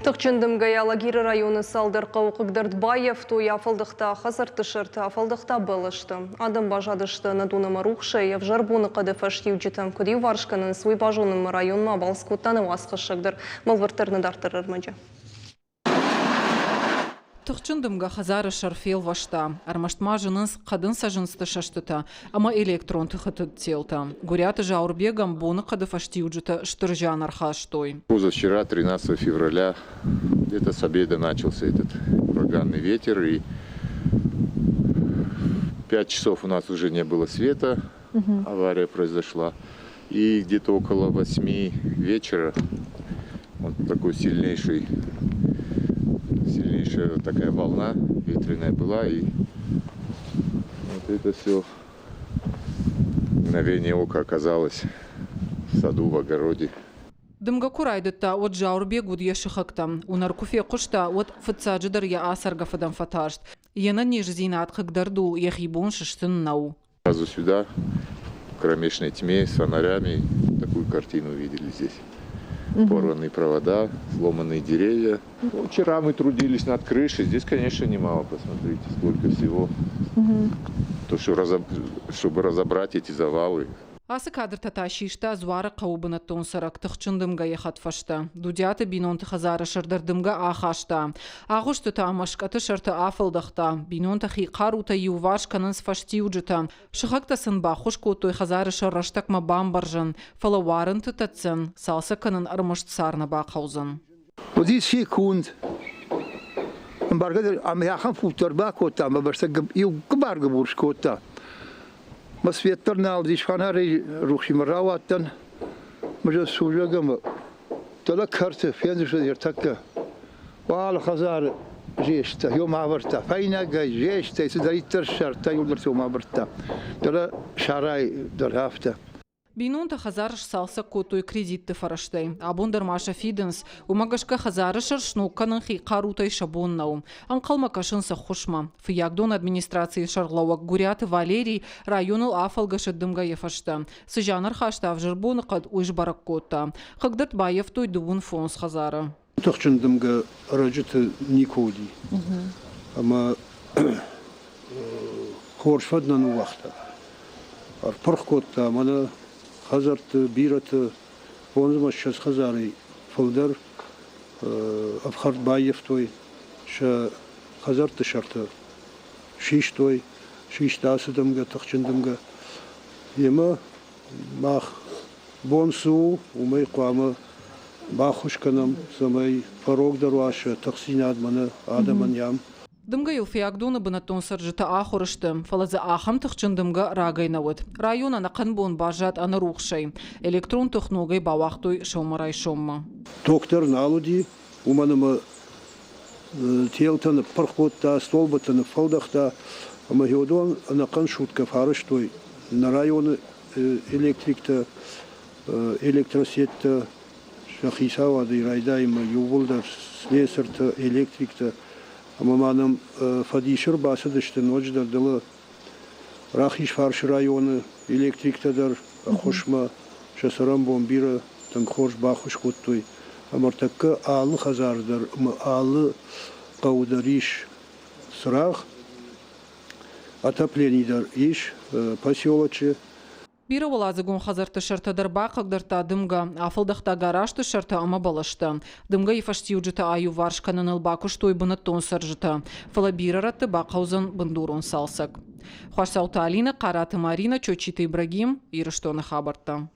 Тыхджын дымгӕйӕ Алагиры районы цалдӕр хъӕуы хъыгдӕрд баййӕфтой, афӕлдӕхта хӕдзӕртты сӕрты, афӕлдӕхта бӕлӕсты. Адӕм баззадысты ӕнӕдон ӕмӕ рухсӕй, ӕвзӕр боныхъӕды фӕстиуджытӕ куыд иуварс кӕнынц, уый базонынмӕ районмӕ абалц кодта нӕ уацхӕссӕг дӕр. Бӕлвырддӕр нӕ дарддӕр ӕрмӕджы. Тыхджын дымгӕ хӕдзары сӕр фелвӕста, ӕрмӕст ма зынынц хъӕдын цӕджындзты сӕстытӕ ӕмӕ электрон тыхы тыд телтӕ. Гуыриаты Зауырбегӕн боныхъӕды фӕстиуджытӕ стыр зиан ӕрхастой. Позавчера, 13 февраля, где-то с обеда начался этот ураганный ветер, и в 5 часов у нас уже не было света, авария произошла. И где-то около 8 вечера вот такой сильнейший, сильнейшая такая волна ветреная была, и вот это все мгновение ока оказалось в саду, в огороде. Дымгӕ куы райдыдта, уӕд Зауырбег уыд йӕ сыхӕгтӕм. Уынӕр куы фехъуыста, уӕд фыццаджыдӕр йӕ ацӕргӕ фыдӕн фӕтарст. Йе нӕниздзинад хъыгдӕрд у, йӕхи бон сыстын нӕу. Сразу сюда, в кромешной тьме, с фонарями, такую картину увидели здесь. Порванные провода, сломанные деревья. Ну, вчера мы трудились над крышей. Здесь, конечно, немало, посмотрите, сколько всего. То, что чтобы разобрать эти завалы. Ацы кадртӕ та систа Дзуары хъӕуы бынӕттон цӕрӕг тыхджын дымгӕйы хӕдфӕстӕ. Дудиаты бинонты хӕдзары сӕрдар дымгӕ ахаста. Агъуыстытӕ ӕмӕ скъӕты сӕрты афӕлдӕхта. Бинонтӕ хи хъарутӕй иуварс кӕнынц фӕстиуджытӕ. Сыхӕгтӕ сын баххуыс кодтой хӕдзары сӕр рӕстӕгмӕ бамбӕрзын, фӕлӕ уарынты тӕддзӕн, цалцӕг кӕнын ӕрмӕст цар нӕ бахъӕудзӕн. Уыди секунд. Ӕмбаргӕ дӕр ӕмӕ ахӕм футт дӕр бакодта ӕмӕ бӕстӕ иу гыбар-гыбур скодта. Мӕ свет дӕр нал уыдис, фанарӕй рухсимӕ рауадтӕн. Мӕ служӕг ӕмӕ дӕлӕ кӕрты фендзысты ӕртӕккӕ. Уал хӕдзары зестӕ йом авӕрдта, фӕйнӕгӕй, зестӕй цыдӕриддӕр ссардта, иуылдӕр сӕ уым авӕрдта. Дӕлӕ сарай дӕр афтӕ. Бинонтӕ хӕдзар сцалцӕг кодтой кредитты фӕрӕзтӕй. Абон дӕр ма сӕ фидынц. Уымӕ гӕсгӕ хӕдзары сӕр сног кӕнын хи хъарутӕй сӕ бон нӕу. Ӕнхъӕлмӕ кӕсынц ӕххуысмӕ. Фыййагдоны администрацийы сӕргълӕууӕг Гуыриаты Валерий районыл афӕлгӕсыд дымгӕйы фӕстӕ. Цы зиан ӕрхаста ӕвзӕр боныхъӕд, уый сбӕрӕг кодта. Хъыгдӕрд баййӕфтой 35 хӕдзары. Тыхджын дымгӕ ӕрӕджыты никуы уыди. Ӕмӕ хорз фӕд нӕ ныууагъта. Ӕрпырх кодта мӕнӕ хӕдзӕртты бирӕты 25 хӕдзарӕй фылдӕр ӕфхӕрд баййӕфтой, сӕ хӕдзӕртты сӕртӕ систой, систа ацы дымгӕ, тыхджын дымгӕ. Йемӕ мах бон цы у, уымӕй хъуамӕ баххуыс кӕнӕм, цӕмӕй фӕрогдӕр уа сӕ тыхдзинад мӕнӕ адӕмӕн ям. Дымгӕйыл Фиагдоны бынӕттон цӕрджытӕ ахуыр сты, фӕлӕ дзы ахӕм тыхджын дымгӕ рагӕй нӕ уыд. Район ӕнӕхъӕн бон баззад ӕнӕрухсӕй. Электрон тых ногӕй бауагътой сӕумӕрайсоммӕ. Ток дӕр нал уыди, уымӕн ӕмӕ телтӕ ныппырх кодта, столбытӕ ныффӕлдӕхта, ӕмӕ уыдон ӕнӕхъӕн суткӕ фӕрыстой нӕ районы электриктӕ, электросеттӕ сӕ хицауадӕй райдайынмӕ иууылдӕр слесыртӕ, электриктӕ ӕмӕ ма нӕм фӕдисы ӕрбацыдысты ноджыдӕр дӕлӕ Рахизфарсы районы электриктӕ дӕр ӕххуысмӕ сӕ цӕрӕнбон бирӕ тынг хорз баххуыс кодтой. Ӕмӕ ӕртӕккӕ алы хӕдзар дӕр ӕмӕ алы хъӕуы дӕр ис цырагъ, отоплени дӕр ис поселочы. Бирӕуӕладзыгон хӕдзӕртты сӕртӕ дӕр бахъыгдардта дымгӕ, афӕлдӕхта гаражты сӕртӕ ӕмӕ бӕлӕстӕ. Дымгӕйы фӕстиуджытӕ аиуварс кӕныныл бакуыстой бынӕттон цӕрджытӕ, фӕлӕ бирӕ рӕтты бахъӕудзӕн бындурон цалцӕг. Хуасауты Алинӕ, Хъараты Маринӕ, Чочиты Ибрагим, Ирыстоны хабӕрттӕ.